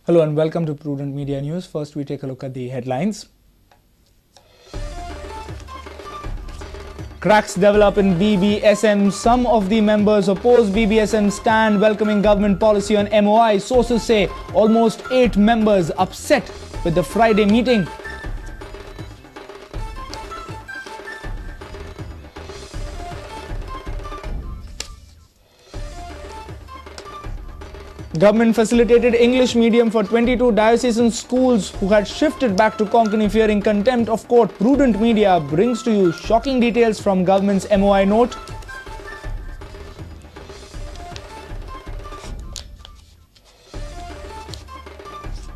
Hello and welcome to Prudent Media News. First, we take a look at the headlines. Cracks develop in BBSM. Some of the members oppose BBSM stand welcoming government policy on MOI. Sources say almost 8 members upset with the Friday meeting. Government facilitated English medium for 22 diocesan schools who had shifted back to Konkani fearing contempt of court. Prudent Media brings to you shocking details from government's MOI note.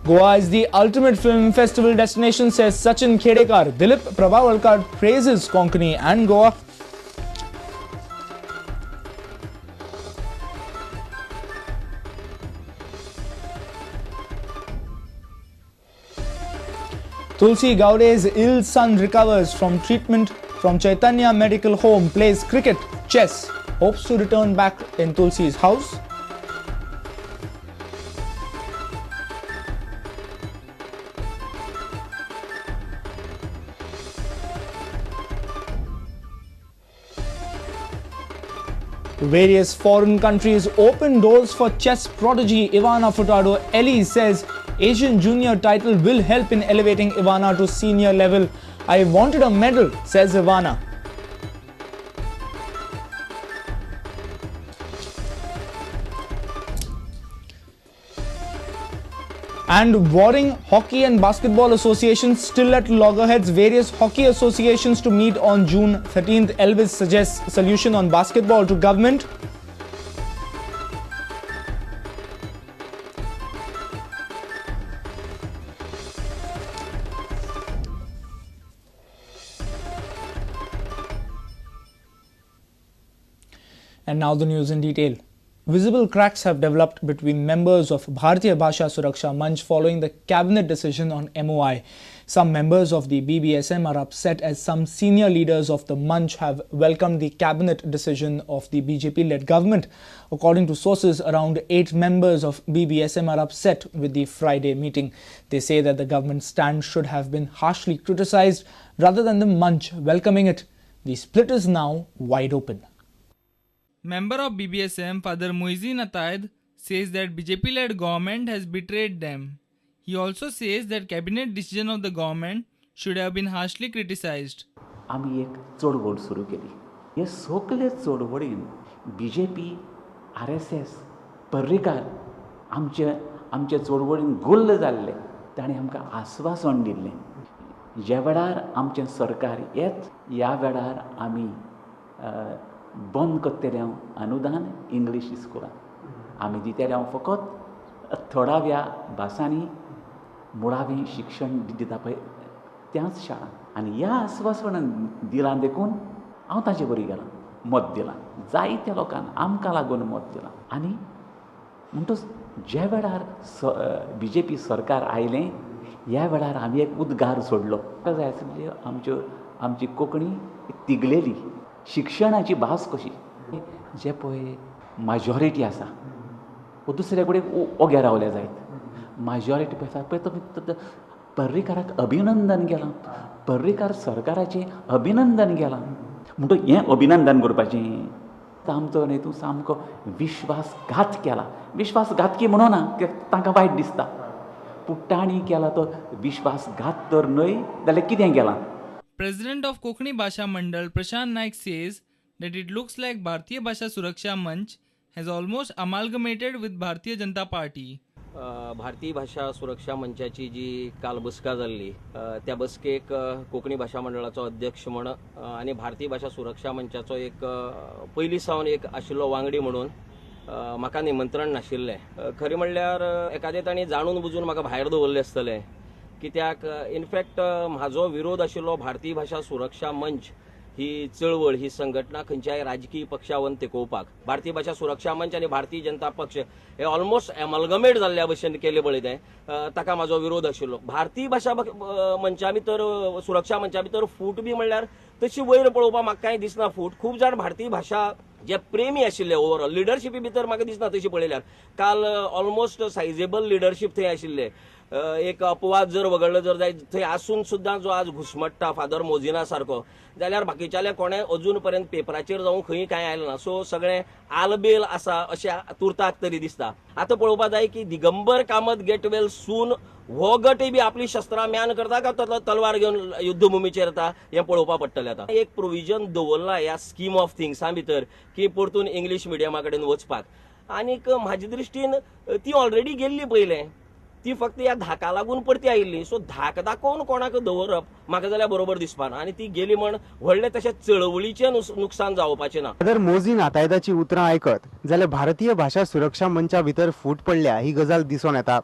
Goa is the ultimate film festival destination, says Sachin Khedekar. Dilip Prabhavalkar praises Konkani and Goa. Tulsi Gaude's ill son recovers from treatment from Chaitanya Medical Home, plays cricket, chess, hopes to return back in Tulsi's house. Various foreign countries open doors for chess prodigy Ivana Furtado. Ellie says Asian Junior title will help in elevating Ivana to senior level. I wanted a medal, says Ivana. And warring hockey and basketball associations still at loggerheads. Various hockey associations to meet on June 13th. Elvis suggests solution on basketball to government. And now the news in detail. Visible cracks have developed between members of Bharatiya Bhasha Suraksha Manch following the cabinet decision on MOI. Some members of the BBSM are upset as some senior leaders of the Manch have welcomed the cabinet decision of the BJP-led government. According to sources, around 8 members of BBSM are upset with the Friday meeting. They say that the government stand should have been harshly criticized rather than the Manch welcoming it. The split is now wide open. Member of BBSM, Father Muizin Atayed, says that BJP-led government has betrayed them. He also says that cabinet decision of the government should have been harshly criticized. आमी एक चळवळ सुरू केली. हे सगळे चळवळीन BJP, RSS, Parrikar आमचे आमचे चळवळीन गुल्ल जाल्ले. ताणें आमकां आस्वासन दिल्लें, ज्या वेळार आमचें सरकार येत ह्या वेळार आमी बंद करतले हांव अनुदान इंग्लीश इस्कुलान, आमी दितले हांव फकत थळाव्या भासांनी मुळावें शिक्षण दिता पळय त्याच शाळान. आनी ह्या आस्वासनान दिलां देखून हांव ताचे बरी गेलां, मत दिलां, जायत्या लोकांक आमकां लागून मत दिलां. आनी म्हणटच ज्या वेळार बीजेपी सरकार आयलें ह्या वेळार आमी एक उद्गार सोडलो. म्हाका जाय आसली आमच्यो आमची कोंकणी तिगलेली शिक्षणाची भास कशी, जे पळय माजॉरिटी आसा वो दुसऱ्या कडेन ओग्या रावल्या जायत. माजॉरिटी पळय आसा पळय तो पर्रीकाराक अभिनंदन केलां, पर्रीकार सरकाराचें अभिनंदन केलां. म्हणटकच हें अभिनंदन करपाचें आमचो न्ही तूं सामको विश्वासघात केला. विश्वासघातकी म्हणून ना तांकां वायट दिसता, पूण तांणी केला तो विश्वासघात तर न्हय जाल्यार कितें केलां. President of Konkani Bhasha Mandal Prashant Naik says that it looks like Bharatiya Bhasha Suraksha Manch has almost amalgamated with Bharatiya Janata Party. भारतीय भाशा सुरक्षा मंचाची जी काल बसका जाल्ली त्या बसकेक कोंकणी भाशा मंडळाचो अध्यक्ष म्हण आनी भारतीय भाशा सुरक्षा मंचाचो एक पयलीं सावन एक आशिल्लो वांगडी म्हणून म्हाका निमंत्रण नाशिल्लें. खरें म्हणल्यार एकादें तांणी जाणून बुजून म्हाका भायर दवरलें आसतलें, कित्याक इनफॅक्ट म्हाजो विरोध आशिल्लो भारतीय भाशा सुरक्षा मंच ही चळवळ, ही संघटना खंयच्याय राजकीय पक्षावन तेकोवपाक. भारतीय भाशा सुरक्षा मंच आनी भारतीय जनता पक्ष हे ऑलमोस्ट एमल्गमेट जाल्ल्या भशेन केले पळय तें, ताका म्हाजो विरोध आशिल्लो. भारतीय भाशा मंचा भितर, सुरक्षा मंचा भितर फूट बी म्हणल्यार तशी वयर पळोवपाक म्हाका कांय दिसना फूट. खूब जाण भारतीय भाशा जे प्रेमी आशिल्ले ओवरऑल लिडरशिपी भितर म्हाका दिसना तशी पळयल्यार काल ऑलमोस्ट सायजेबल लिडरशीप थंय आशिल्ले. एक अपवाद जर वगळलो जर जायत थंय आसून सुद्दां जो आज घुसमट्टा फादर मोजिना सारको जाल्यार बाकीच्याल्या कोणें अजून पर्यंत पेपराचेर जावं खंय कांय आयलें ना. सो सगळें आलबेल आसा अशें तुर्ताक तरी दिसता. आतां पळोवपा जाय की Digambar Kamat get well soon हो गटय बी आपली शस्त्रां म्यान करता काय तो तलवार घेवन युद्धभुमीचेर येता हें पळोवपा पडटलें. आतां एक प्रोविजन दवरलां ह्या स्कीम ऑफ थिंग्सां भितर की परतून इंग्लीश मिडियमा कडेन वचपाक, आनीक म्हाजे दृश्टीन ती ऑलरेडी गेल्ली पयलें, ती फक्त ह्या धाका लागून परती आयिल्ली. सो धाक दाखोवन कोणाक दवरप म्हाका जाल्यार बरोबर दिसपाना आनी ती गेली म्हण व्हडलें तशें चळवळीचें नुकसान जावपाचें ना. जर मोझीन आतायदाची उतरां आयकत जाल्यार भारतीय भाशा सुरक्षा मंचा भितर फूट पडल्या ही गजाल दिसून येता.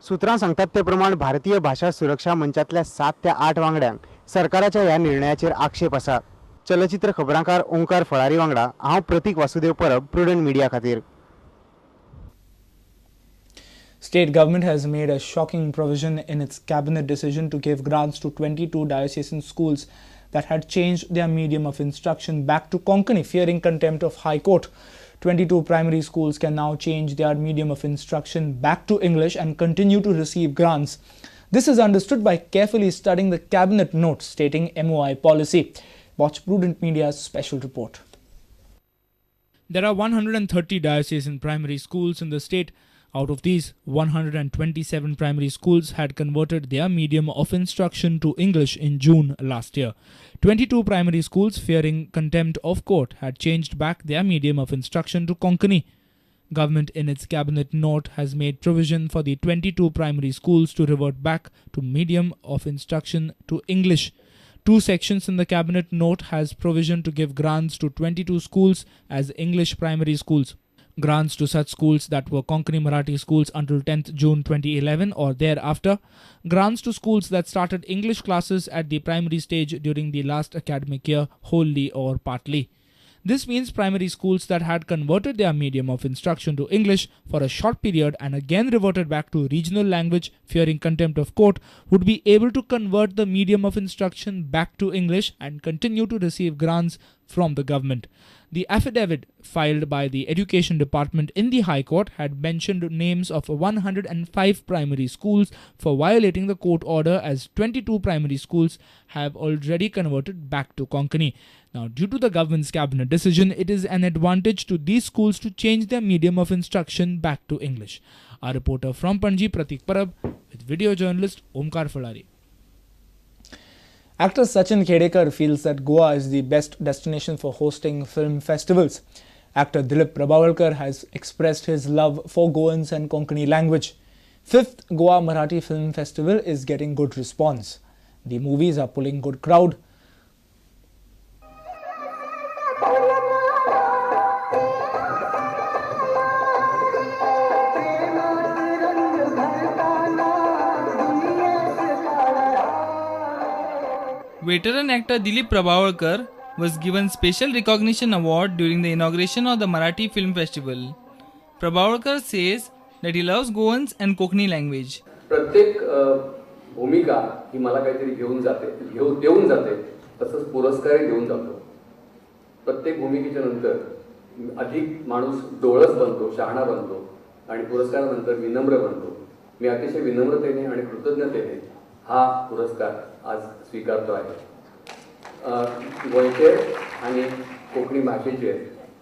सूत्रां सांगतात ते प्रमाण भारतीय भाशा सुरक्षा मंचांतल्या 7 ते 8 वांगड्यांक सरकाराच्या ह्या निर्णयाचेर आक्षेप आसा. चलचित्र खबरांकार ओंकार फळारी वांगडा हांव प्रतीक वासुदेव परब, प्रुडंट मिडिया खातीर. State government has made a shocking provision in its cabinet decision to give grants to 22 diocesan schools that had changed their medium of instruction back to Konkani, fearing contempt of High Court. 22 primary schools can now change their medium of instruction back to English and continue to receive grants. This is understood by carefully studying the cabinet note stating MOI policy. Watch Prudent Media's special report. There are 130 diocesan primary schools in the state. Out of these, 127 primary schools had converted their medium of instruction to English in June last year. 22 primary schools, fearing contempt of court, had changed back their medium of instruction to Konkani. Government in its cabinet note has made provision for the 22 primary schools to revert back to medium of instruction to English. Two sections in the cabinet note has provision to give grants to 22 schools as English primary schools. Grants to such schools that were Konkani Marathi schools until 10th June 2011 or thereafter. Grants to schools that started English classes at the primary stage during the last academic year wholly or partly. This means primary schools that had converted their medium of instruction to English for a short period and again reverted back to regional language fearing contempt of court would be able to convert the medium of instruction back to English and continue to receive grants from the government. The affidavit filed by the Education Department in the High Court had mentioned names of 105 primary schools for violating the court order, as 22 primary schools have already converted back to Konkani. Now, due to the government's cabinet decision, it is an advantage to these schools to change their medium of instruction back to English. Our reporter from Panji, Pratik Parab, with video journalist Omkar Falari. Actor Sachin Khedekar feels that Goa is the best destination for hosting film festivals. Actor Dilip Prabhavalkar has expressed his love for Goans and Konkani language. 5th Goa Marathi Film Festival is getting good response. The movies are pulling good crowd. Veteran actor Dilip Prabhavalkar was given special recognition award during the inauguration of the Marathi Film Festival. Prabhavalkar says that he loves Goans and Konkani language. प्रत्येक भूमिका ही मला काहीतरी घेऊन जाते, देऊन जाते, तसंच पुरस्कारही देऊन जातो. प्रत्येक भूमिकेच्या नंतर अधिक माणूस डोळस बनतो, शहाणा बनतो आणि पुरस्कारानंतर विनम्र बनतो. मी अतिशय विनम्रतेने आणि कृतज्ञतेने हा पुरस्कार आज स्वीकारतो आहे. गोंयचेर आनी कोंकणी भाशेचेर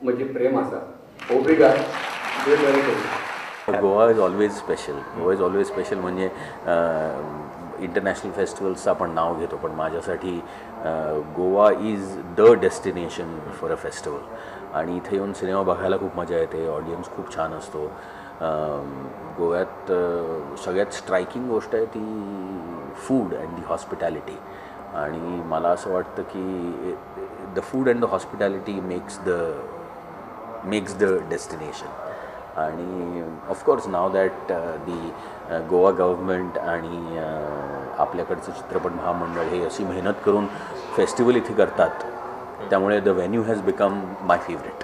म्हजें प्रेम आसा. ओब्रिगाद, देव बरें करूं. Goa is always special. Goa is always special म्हणजे इंटरनॅशनल फेस्टिवल्सचं आपण नाव घेतो, पण माझ्यासाठी Goa is the destination for a festival. आणि इथे येऊन सिनेमा बघायला खूप मजा येते, ऑडियन्स खूप छान असतो. गोव्यात सगळ्यात स्ट्रायकिंग गोष्ट आहे ती फूड अँड the hospitality. आणि मला असं वाटतं की the food and the hospitality makes the destination. आणि of course now that the Goa government आणि आपल्याकडचं चित्रपट महामंडळ हे अशी मेहनत करून फेस्टिवल इथे करतात, त्यामुळे the venue has become my favourite.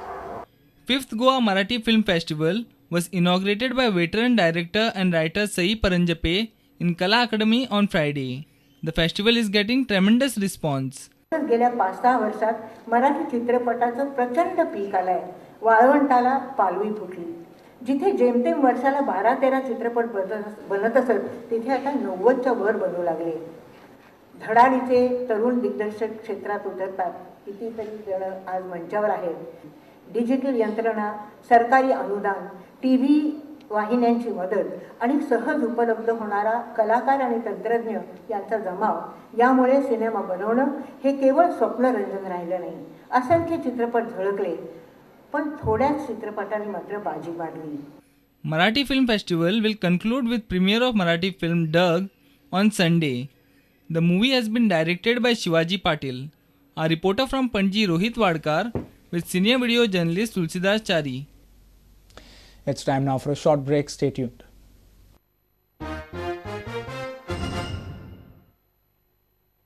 5th Goa Marathi Film Festival was inaugurated by veteran director and writer Sai Paranjape in Kala Academy on Friday. The festival is getting tremendous response. गेल्या 5-6 वर्षात मराठी चित्रपटाचं प्रचंड पीक आलंय. वाळवंटाला पालवी फुटली. जिथे जेमतेम वर्षाला 12-13 चित्रपट बनत असत तिथे आता 90च्या वर बनू लागले. धडाडीचे तरुण दिग्दर्शक क्षेत्रात उतरतात. कितीतरी जण आज मंचावर आहेत. डिजिटल यंत्रणा, सरकारी अनुदान, TV वाहिन्यांची मदत आणि सहज उपलब्ध होणारा कलाकार आणि तंत्रज्ञ यांचा जमाव यामुळे सिनेमा बनवणं हे केवळ स्वप्नरंजन राहिलं नाही. असंख्य चित्रपट झळकले, पण थोड्याच चित्रपटांनी मात्र बाजी मारली. Marathi Film Festival will conclude with premiere of Marathi film Doug on Sunday. The movie has been directed by Shivaji Patil. Our reporter from Panji Rohit Wadkar with senior video journalist Tulsidas Chari. It's time now for a short break. Stay tuned.